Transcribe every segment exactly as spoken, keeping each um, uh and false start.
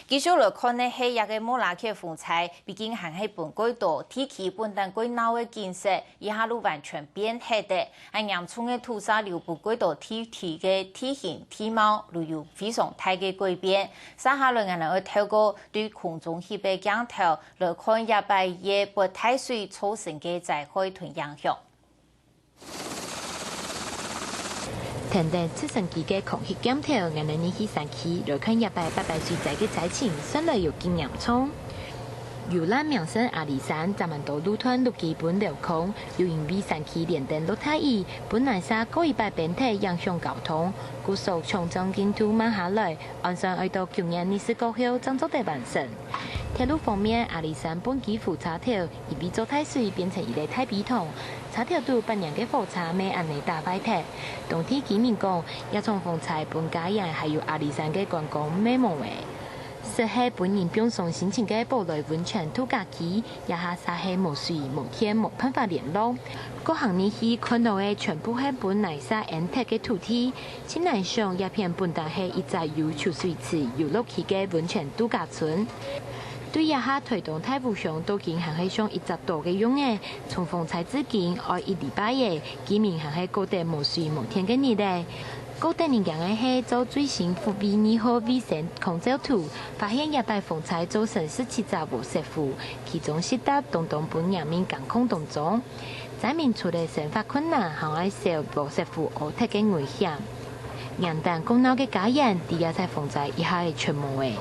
繼續來看个係這个莫拉克風災，畢竟還係分較多地區本旦較鬧个景色，這下就完全變忒了。恁嚴重个土石流分較多地區个地形地貌就有非常大个改變。接下來，𠊎等愛透過對空中翕个鏡頭來看這擺个發大水造成个災害同影響。 跈等直升機个空翕鏡頭，𠊎等入去山區，來看這擺發大水災个災情，算來有幾嚴重。遊覽名勝阿里山，昨暗晡路段就基本漏空，又因為山區連等落大雨，分泥沙過一擺崩忒，影響交通，故所搶將進度慢下來， 按算愛到九月二十九號正做得完成。鐵路方面，阿里山本基輔車頭因為做大水變成一個大陂塘，車頭肚八年个火車乜恁呢打壞忒。當地居民講，這場風災分嘉義還有阿里山个觀光乜無了。適合分人放鬆心情个寶來溫泉度假區，這下煞係無水、無電、無辦法聯絡。過行入去看到个全部係分泥沙淹忒个土地， 盡難想，這片本旦係一隻有泅水池遊樂區个溫泉度假村。對這下臺東大武鄉到今還係像一隻島个樣仔，從風災至今愛一禮拜了，居民還係過得無水無電个日仔。過得人驚个係，做最新福衛二號衛星空照圖，發現這擺風災造成十七隻禾屎窟，其中十搭當當分人民監控當中。 災民除了生活困難，還愛愁禾屎窟屙忒个危險。原旦講鬧个家園，在這場風災一下仔全無了。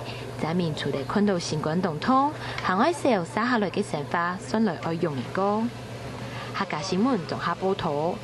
災民除了看到心肝當痛，還愛愁接下來个生活算來愛仰仔過。客家新聞綜合報導。